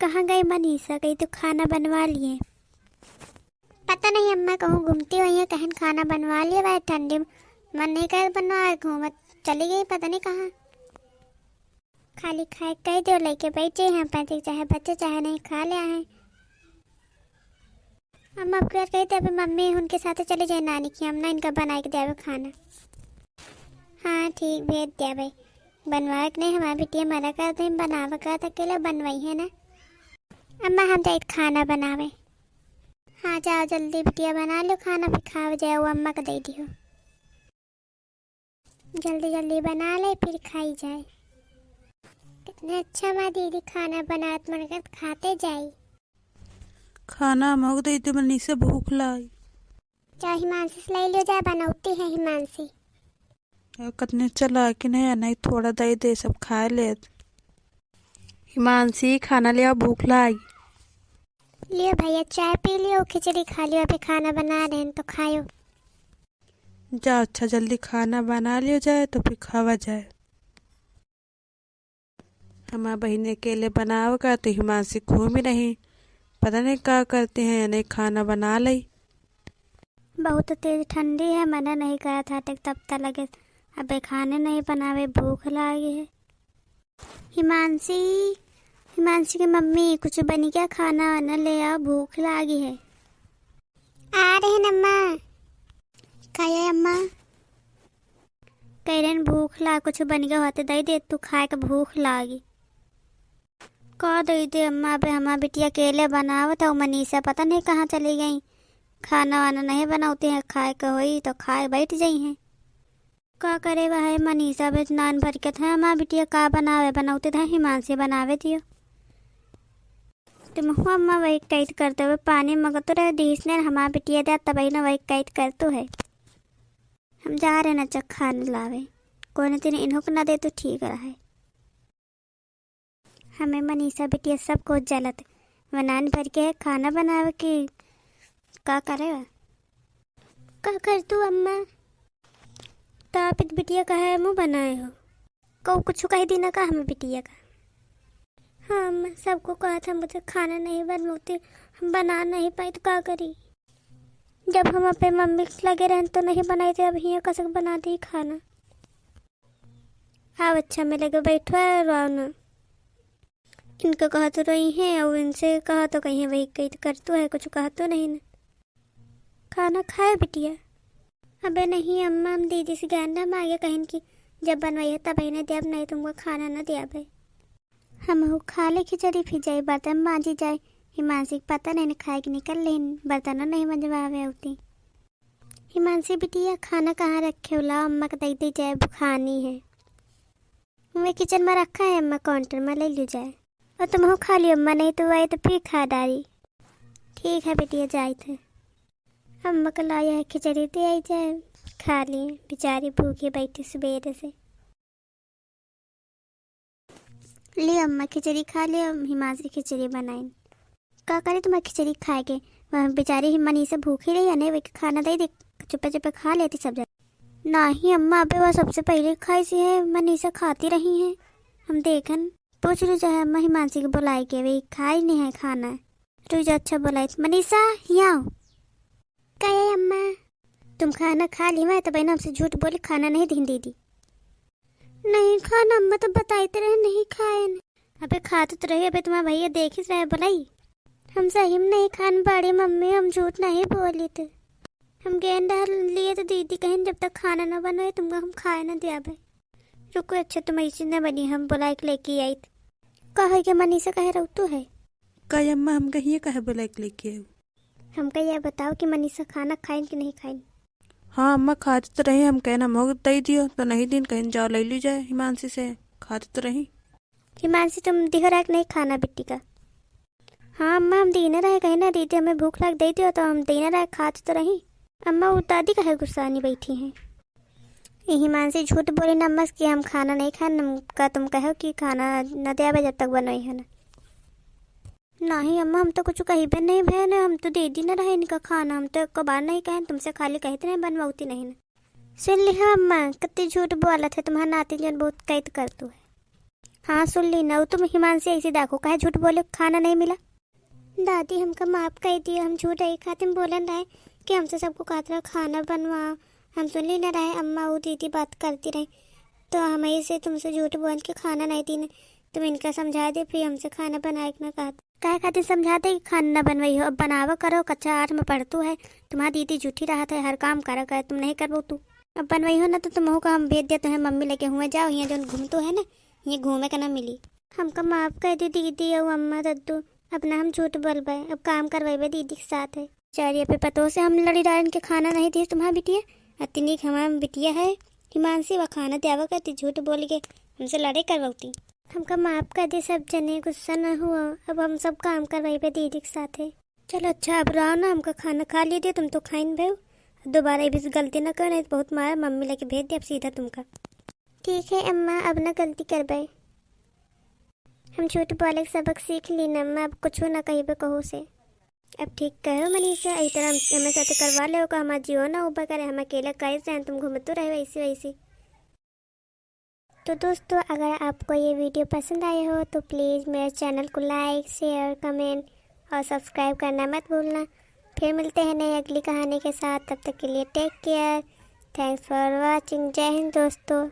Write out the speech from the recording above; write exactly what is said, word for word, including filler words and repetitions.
कहाँ गई मनीषा? कही तो खाना बनवा लिए। पता नहीं अम्मा, कहूँ घूमती हुई है, कहन खाना बनवा लिए भाई, ठंडी मन नहीं कर बनवा, घूमत चली गई पता नहीं कहाँ। खाली खाए कह दो, लेके बैठ जाए हैं, पैंतीस चाहे बच्चे चाहे नहीं खा ले हैं। अम्मा अब कह देबे मम्मी उनके साथ चली जाए नानी की, हम ना इनका बनाए के देबे खाना। हाँ ठीक, भेज देबे। बनवावे के नहीं, हमार बिटिया मना करत है, बनावे का त अकेले बनवाई है ना। अम्मा हम जाइत खाना बनावे। हाँ जाओ जल्दी बिटिया बना लो खाना, फिर खावे जाओ, अम्मा को दे दियो। जल्दी जल्दी बना ले फिर खाई जाए। कितने अच्छा माँ दीदी खाना बनात, मन करत खाते जाई। खाना मौग दे दे, मनीषा भूख लाई। जा हिमांशी से ले लियो जाए, बनौती है हिमांशी। आ, कितने चला कि नहीं, नहीं थोड़ा दे दे, सब खाए लेत। हिमांशी खाना ले आओ, भूख लाई। लियो भैया चाय पी लियो, खिचड़ी खा लियो, अभी खाना बना रहे हैं तो खायो। जा अच्छा जल्दी खाना बना लियो जाए तो फिर खावा जाए। हमार बहिन अकेले बनावे का तो हिमांशी घूमी रही, पता नहीं का करती हैं, या नहीं खाना बना लई। बहुत तेज ठंडी है, मना नहीं करा था तब तक लगे अबे खाने नहीं बनावे, भूख लागी है। हिमांशी, हिमांशी की मम्मी कुछ बन गया खाना वाना ले आओ, भूख लागी है। आ रहे हैं अम्मा। का है अम्मा? कह रहे हैं भूख ला, कुछ बन गया होते दे दे तू खाए के, भूख लागी। का दे दे अम्मा, अबे हमार बिटिया अकेले बनावत है, मनीषा पता नहीं कहाँ चली गई, खाना वाना नहीं बनौती हैं, खाए के होई तो खाए बैठ जाई हैं। का करे वह है मनीषा, अबे नान भर के था हमार बिटिया का बनावे, बनौते था हिमांशी बनावे दियो। तुम हुआ अम्मा वही कैद करते हुए पानी मगत रहे दीस ने हमार बिटिया दे तब ना वही कैद करतू है। हम जा रहे ना चखा न लावे, कौन दिन इन्हों को ना दे तो ठीक रहे। हमें मनीषा बिटिया सब कुछ जलत, वनान भर के है खाना बनावे की का करे। का कर तू अम्मा? तापित बिटिया का है मुँह बनाए हो, कऊ कुछ कह दी ना का हमें बिटिया का? हाँ अम्मा, सबको कहा था मुझे खाना नहीं बनती, हम बना नहीं पाई तो का करी? जब हम अपने मम्मी के लगे रहन तो नहीं बनाई थे, अब हियाँ कसक बना दी खाना। आओ अच्छा में लगे बैठो है, रो ना। इनका कहा तो रही है और इनसे कहा तो कहीं वही कही तो कर तो है, कुछ कहा तो नहीं ना। खाना खाए बिटिया? अबे नहीं अम्मा, हम दीदी से गए ना, हम आगे कहीं कि जब बनवाई है तब इन्हें दे, अब नहीं तुमको खाना ना दे अबे। हम हु खा ले खिचड़ी, फिर जाई बर्तन मांजी जाए। हिमांशी के पता नहीं खाए के निकल लेन, बर्तन नहीं मंजवावे होती। हिमांशी बिटिया खाना कहाँ रखे हो, लाओ अम्मा के दे दे जाए, भुखानी है। मैं किचन में रखा है अम्मा, काउंटर में ले ली जाए। और तुम हो खा लियो अम्मा, नहीं तो आए तो फिर खा डारी। ठीक है बिटिया, जाए थे अम्मा के लाया है खिचड़ी दे आई जाए, खा ली। बेचारी भूखी बैठी सुबेरे से। ले अम्मा खिचड़ी खा ले, हम हिमांशी खिचड़ी बनाइन। का करे तुम्हारे खिचड़ी खाए के? वह बेचारी ही मनीषा भूखी रही, अने वही खाना दे दे, चुप्पे चुप्पे खा लेती सब जन। नाही अम्मा, अबे वह सबसे पहले खाई सी है, मनीषा खाती रही है। हम देखन, पूछ लू चाहे अम्मा हिमांशी के बुलाए के, वही खाई नहीं है खाना। रुक जा, अच्छा बुलाई, मनीषा, यहाँ आओ। का है अम्मा? तुम खाना खा ली हुआ, तब ना हमसे झूठ बोली, खाना नहीं दीन दीदी। नहीं खाना अम्मा, तो बताई तो रहे नहीं खाए न। अबे खात तो रही, अबे तुम्हारा भैया देखिस रहे बुलाई। हम सही में नहीं खान बाड़ी मम्मी, हम झूठ नहीं बोली थे। हम गेंद लिए तो दीदी कहीं जब तक खाना ना बनवाए तुमको हम खाए ना दिया भाई। रुको अच्छा, तुम ऐसी न बनी, हम बुलाई के लेके आई थे। का है के मनीषा कहे रहू तू है? का अम्मा हम कहिए कहे बुलाई के लेके आऊ? हमका यह बताओ कि मनीषा खाना खाइन कि नहीं खाइन? हाँ अम्मा, खात तो रही, हम कहना मोग दे दियो तो नहीं दिन, कहीं जाओ ले ली जाए हिमांशी से, खात तो रही। हिमांशी तुम दिहो रहा कि नहीं खाना बिट्टी का? हाँ अम्मा, हम दीने रहे, कहीं ना दीदी हमें भूख लाग दे दियो तो हम दीने रहे, खात तो रही। अम्मा वो दादी काहे गुस्सानी बैठी हैं? ये हिमांशी झूठ बोली ना अम्मा कि हम खाना नहीं खाए, हम का तुम कहो कि खाना न दे आवे जब तक बनवाई है ना। नहीं अम्मा, हम तो कुछ कही भी नहीं बहन, हम तो दे दी ना रहे इनका खाना, हम तो एक बार नहीं कहें तुमसे, खाली कहते नहीं बनवाती नहीं ना। सुन ली हाँ अम्मा, कितनी झूठ बोलत है तुम्हारा नाती जन, बहुत कैद कर तू है। हाँ, सुन ली ना, तुम हिमांशी ऐसे देखो, काहे झूठ बोले, खाना नहीं मिला? दादी, हमका माफ कइ दियो, हम झूठ यही खातिर बोलन रहे कि हमसे सबको कहत रहे खाना बनवा। हम सुन ली ना रहे, अम्मा वो दीदी बात करती रही, तो हम ऐसे तुमसे झूठ बोल के खाना नहीं दीन। तुम इनका समझा दे, फिर हमसे खाना बनाए के ना कहत। काहे खातिर समझा दे कि खाना ना बनवाई हो, अब बनावा करो, कक्षा आठ में पढ़तू है, तुम्हार दीदी झूठी रहत है, हर काम करा करे, तुम नहीं करबो तू। अब बनवाई हो ना तो तुमहू का हम भेज देते हैं मम्मी लगे हुए, जाओ, यहाँ जौन घूमतू है ना, ये घूमे का ना मिली। हमका माफ कइ दे दीदी अउ अम्मा दद्दू, अब ना हम झूठ बोलबे, अब काम करवाइबे दीदी के साथ है। चारिया पे पतोह से हम लड़ी रहा, इनके खाना नहीं दिए तुम्हार बिटिया, अतनी के हमार बिटिया है हिमांशी, वह खाना देवा करती, झूठ बोल के हमसे लड़े करवती। हमका माफ कइ दे सब जने, गुस्सा ना हुआ, अब हम सब काम करवाइबे दीदी के साथ है। चलो अच्छा, अब रहो ना, हमका खाना खा लिए दे, तुम तो खाइन भय, दोबारा ये भी गलती ना करो, नहीं तो बहुत मारा मम्मी लगे भेज दे अब सीधा तुमका। ठीक है अम्मा, अब ना गलती करबे। हम झूठ बोले के सबक सीख ली ना अम्मा, अब कुछ ना कहिबे कहू से। अब ठीक कहो मनीषा, यही तरह हम, हमें साथे करवा ले का, हमार जियो ना उबा करे, हम अकेला कैसे हैं, तुम घूमते रहे वैसे वैसे। तो दोस्तों, अगर आपको ये वीडियो पसंद आए हो तो प्लीज़ मेरे चैनल को लाइक, शेयर, कमेंट और सब्सक्राइब करना मत भूलना। फिर मिलते हैं नई अगली कहानी के साथ, तब तक के लिए take care, thanks for watching, Jai Hind दोस्तों।